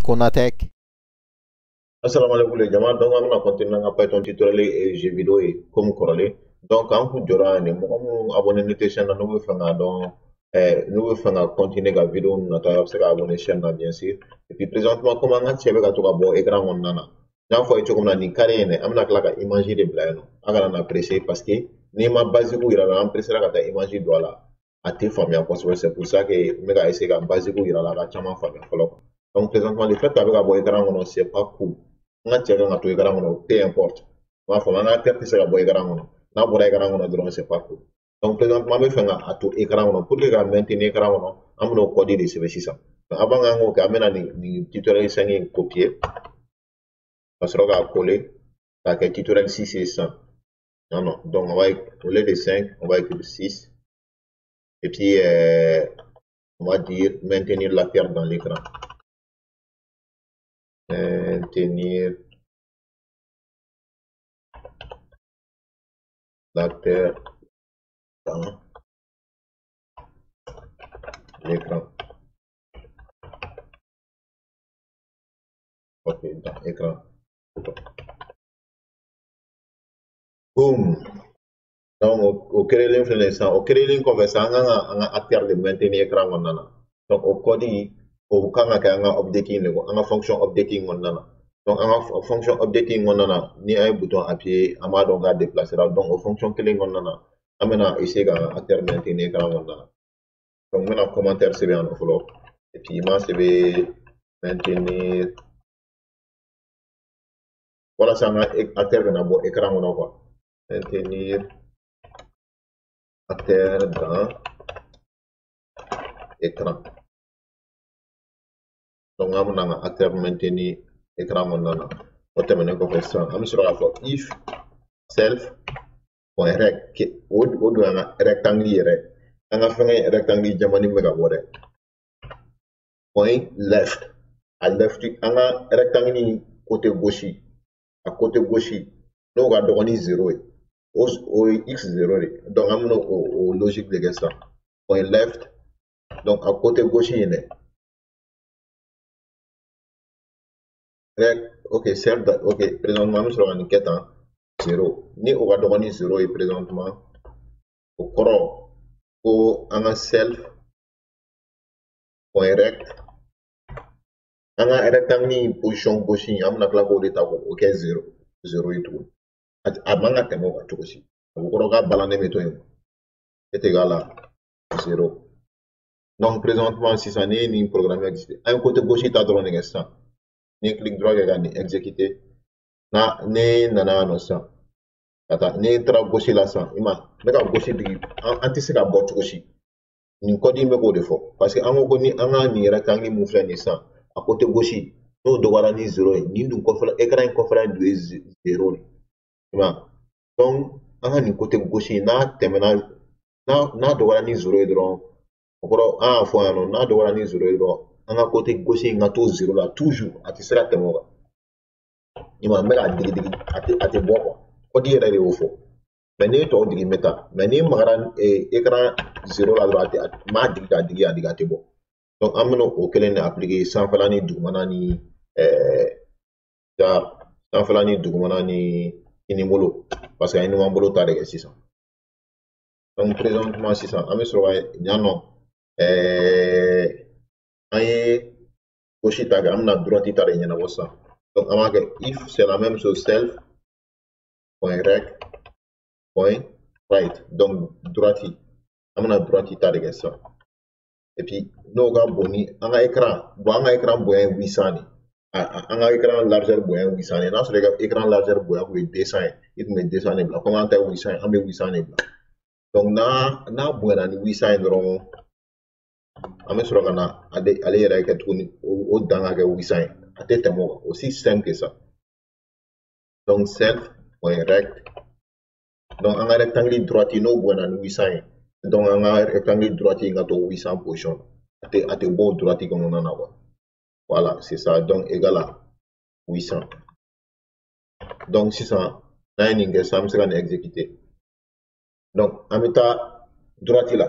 Konatec. Assalamu alaikum les jama. Donc an bɛna continuer an ka Python tutoriel et jeu vidéo ye comme kɔrɔlen. Donc an kun jɔra yan de, mɔgɔ minnu abonné tɛ chaîne na, n'u bɛ fɛ k'a dɔn, n'u bɛ fɛ ka continuer ka vidéo ninnu nata, a bɛ se ka abonné chaîne na, bien sûr. Et puis présentement, comme an ka cɛ bɛ ka to ka bɔ écran kɔnɔna na, n y'a fɔ a ye cogo min na, nin carré in dɛ, an bɛna tila ka image de bila yen nɔ. A kana na pressé parce que n'i ma basique yira la, an pressera ka taa image don a la, a tɛ faamuya kosɛbɛ. C'est pour ça que n bɛ ka essayer ka basique yira la, a ka caman faamuya fɔlɔ. Donc présentement, le fait qu'a bɛ ka bɔ écran kɔnɔ, c'est pas cool. An ka cɛ kan ka to écran kɔnɔ, peu importe. N b'a fɔ an ka tête tɛ se ka bɔ écran kɔnɔ. N'a bɔra écran kɔnɔ dɔrɔn, c'est pas cool. Donc présentement, an bɛ fɛ ka a to écran kɔnɔ. Pour que ka maintenir écran kɔnɔ, an bɛna o code de sɛbɛn sisan. Donc avant k'an k'o kɛ, an bɛna nin tutoriel 5 in copier ka sɔrɔ k'a coller k'a kɛ tutoriel 6 ye sisan. Non, non. Donc on va, au lieu de 5, on va écrire 6. Et puis on va dire maintenir l'acteur dans l'écran. Maintenir l'acteur dans l'écran. Ok, dans l'écran. Boum. Donc, o créer filɛ sisan, o créer kɔfɛ sisan, an kan ka an ka acteur de maintenir écran kɔnɔna na. Donc, o code o kan ka kɛ an ka update in de kɔ, an ka fonction update in kɔnɔna na. Donc, an ka fonction update in kɔnɔna na, ni an ye bouton appuyer, an b'a dɔn k'a déplacer la. Donc, o fonction kelen kɔnɔna na, an bɛna essayer ka acteur maintenir écran kɔnɔna na. Donc, n bɛna commentaire sɛbɛn yan nɔ fɔlɔ. Et puis, n b'a sɛbɛn maintenir walasa an ka acteur kana bɔ écran kɔnɔ quoi. Maintenir acteur dans écran. Donc an bɛna an ka acteur maintenir écran kɔnɔna na. O tɛmɛnen kɔfɛ sisan, an bɛ sɔrɔ k'a fɔ if self point rect, o don an ka rectangle yɛrɛ, an ka fɛngɛ rectangle jamani bɛ ka bɔ dɛ. Point left, a left, an ka rectangle côté gauche, a côté gauche n'o ka dɔgɔ ni 0 ye, o ye x 0 de. Donc an bɛna o logique de kɛ sisan. Point left, donc a côté gauche in dɛ. Ok, self, ok, présentement an bɛ sɔrɔ ka nin kɛ tan 0. Ni o ka dɔgɔ ni 0 ye présentement, o kɔrɔ ko an ka self point rect, an ka rectangle position gauche in, an bɛna tila k'o de ta k'o kɛ 0 ye tuguni. A man ka tɛmɛ o kan cogo si. O kɔrɔ k'a balannen bɛ to yen. Est égal à 0. Donc présentement sisan, n'i ye nin programme exécuté, an ye côté gauche ta dɔrɔn de kɛ sisan. Ni ye clic droit kɛ ka nin exécuter, na ne nana yan nɔ sisan ka taa, ni taara gauche la sisan, i ma n bɛ ka gauche digi, an tɛ se ka bɔ cogo si. Nin code in bɛ k'o de fɔ parce que an ko ko ni an ka nin rectangle mun filɛ nin ye sisan, a côté gauche n'o dɔgɔyara ni 0 ye, nin dun kɔfɛla écran in kɔfɛla in dun ye 0 de. I ma, donc an ka nin côté gauche in n'a tɛmɛna, n'a dɔgɔyara ni 0 ye dɔrɔn, o kɔrɔ an y'a fɔ yan nɔ, n'a dɔgɔyara ni 0 ye dɔrɔn, an ka côté gauche in ka to 0 la toujours, a tɛ se ka tɛmɛ o kan. I ma, n bɛ k'a digi digi, a tɛ bɔ quoi. Code yɛrɛ de y'o fɔ. Mais n'i ye tɔw digi, n bɛ taa. Mais n'i magara écran 0 la dɔrɔn, a tɛ, n b'a digi k'a digi, a digi, a tɛ bɔ. Donc an bɛna o kelen de appliquer sanfɛla ni dugumana ni sanfɛla ni dugumana ni kinibolo, parce que an ye numanbolo ta de kɛ sisan. Donc présentement sisan, an bɛ sɔrɔ ka yan nɔ, an ye gauche ta kɛ, an bɛna droite ta de ɲɛnabɔ sisan. Donc an b'a kɛ if c'est la même chose, self point rect point right. Donc droite, an bɛna droite ta de kɛ sisan. Et puis n'o ka bon ni an ka écran, bon an ka écran bonya ye 800 de. An ka écran largeur bonya ye 800 de. N'a sɔrɔ i ka écran largeur bonya kun ye 200 ye, i tun bɛ 200 de bila. Komi an ta ye 800 ye, an bɛ 800 de bila. Donc n'a bonyana ni 800 ye dɔrɔn, an bɛ sɔrɔ ka na ale yɛrɛ kɛ tuguni, o dan ka kɛ 800 ye. A tɛ tɛmɛ o kan. Aussi simple que ça. Donc self point rect. Donc an ka rectangle droite n'o bonyana ni 800 ye, donc an ka rectangle droite in ka to 800 position na. A tɛ bɔ o droite kɔnɔna na quoi. Voilà, c'est ça. Donc égal à 800. Donc sisan, n'an ye nin kɛ sisan, an bɛ se ka nin exécuter. Donc an bɛ taa droite la.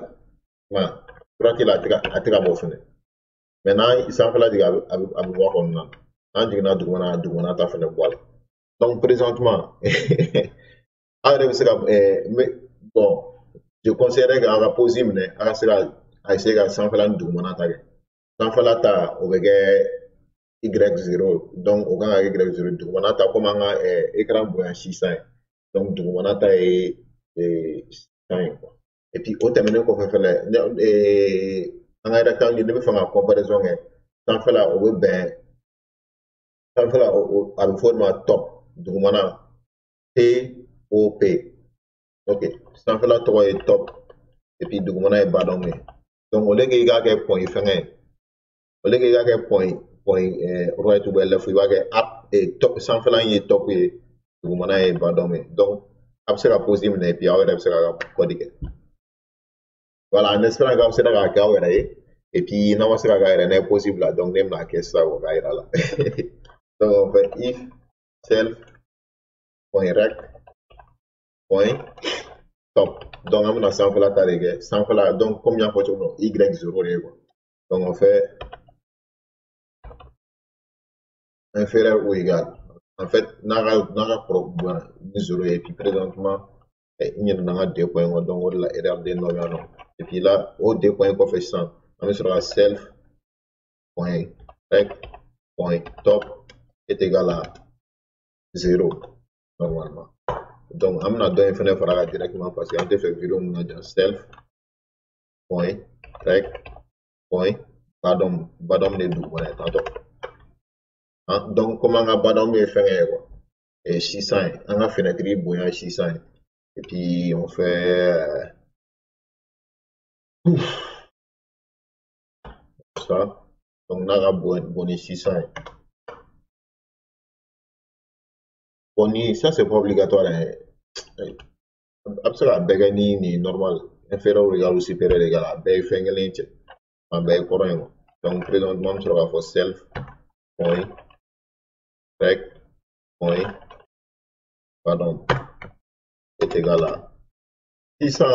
Voilà. Droite la, a tɛ ka bɔ fɛnɛ. Mais n'an sanfɛla jigin, a bɛ bɔ a kɔnɔna na. N'an jiginna dugumana, dugumana ta fɛnɛ bɔ a la. Donc présentement, aw yɛrɛ bɛ se ka, bon, je conseillerais que aw ka pause minɛ, aw ka se ka a essayer ka sanfɛla ni dugumana ta kɛ. Sanfɛla ta, o bɛ kɛ Y0, donc o kan ka kɛ Y0. Dugumana ta, komi an ka écran bonya 600 ye, donc dugumana ta ye 100 ye quoi. Et puis o tɛmɛnen kɔfɛ fɛnɛ, an ka rectangle, ne bɛ fɛ ka comparaison kɛ. Sanfɛla, o bɛ bɛn sanfɛla, a bɛ fɔ o de ma top, dugumana T O P. Ok, sanfɛla tɔgɔ ye top et puis dugumana ye bottom ye. Donc au lieu que i k'a kɛ point fɛngɛ ye, au lieu que i k'a kɛ point point right ou bien left, i b'a kɛ up et top. Sanfɛla in ye top ye, dugumana ye bottom ye. Donc a bɛ se ka pause minɛ et puis aw yɛrɛ bɛ se ka code kɛ. Voilà, en espérant k'aw sera k'a kɛ aw yɛrɛ ye. Et puis n'aw ma se k'a kɛ yɛrɛ, n'a ye pause bila, donc ne bɛna kɛ sisan k'o k'a yira la. Donc on fait if self point rect point top. Donc an bɛna sanfɛla ta de kɛ, sanfɛla. Donc comme n y'a fɔ cogo min na, Y0 de ye quoi. Donc on fait inférieur ou égal. En fait, n'a ka kɔrɔ bonya ni 0 ye. Et puis présentement, n ɲinɛna n ka deux points kɔ, donc o de la erreur de nɔ bɛ yan nɔ. Et puis là, o deux points kɔfɛ sisan, an bɛ sɔrɔ ka self point rect point top est égal à 0 normalement. Donc an bɛna dɔ in fɛnɛ fara kan directement parce que an tɛ fɛ vidéo min ka jan. Self point rect point bottom, bottom de dugumana ye tantôt. Donc comme an ka bottom ye fɛngɛ ye quoi, et 600 ye, an ka fenêtre bonya ye 600 ye. Et puis on fait ouf, ça. Donc n'a ka bon ni 600 ye. Bon, ni ça c'est pas obligatoire hein. A bɛ se ka bɛɛ kɛ ni nin normal, inférieur ou égal ou supérieur égal, a bɛɛ ye fɛn kelen cɛ, a bɛɛ ye kɔrɔ ye quoi. Donc présentement, an bɛ sɔrɔ k'a fɔ self point rect point pardon est égal à 600.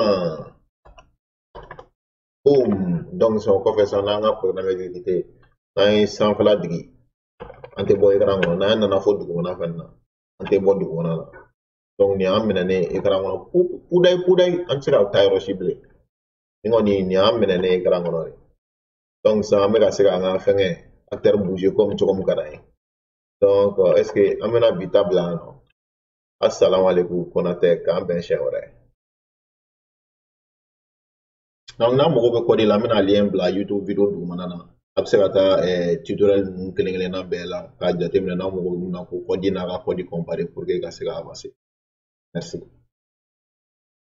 Boum. Donc sisan o kɔfɛ sisan, n'an ka programme exécuté, n'an ye sanfɛla digi, an tɛ bɔ écran kɔnɔ. N'an nana fɔ dugumana fɛnɛ na, an tɛ bɔ dugumana na. Donc nin y'an minɛnen écran kɔnɔ pudayi pudayi, an tɛ se ka taa yɔrɔ si bilen. Nin kɔni, nin y'an minɛnen écran kɔnɔ de. Donc sisan an bɛ ka se k'an ka fɛngɛ acteur bouger comme cogo min ka d'an ye. Donc est ce que an bɛna bi ta bila yan nɔ? Assalamualaikum Konatɛ, k'an bɛn siɲɛ wɛrɛ. Donc n'a mago bɛ code la, an bɛna lien bila YouTube vidéo dugumana na. A bɛ se ka taa tutoriel ninnu kelen kelenna bɛɛ la k'a jateminɛ, n'a mago bɛ mun na, k'o code n'a ka code comparer pour que ka se ka avancer. Merci.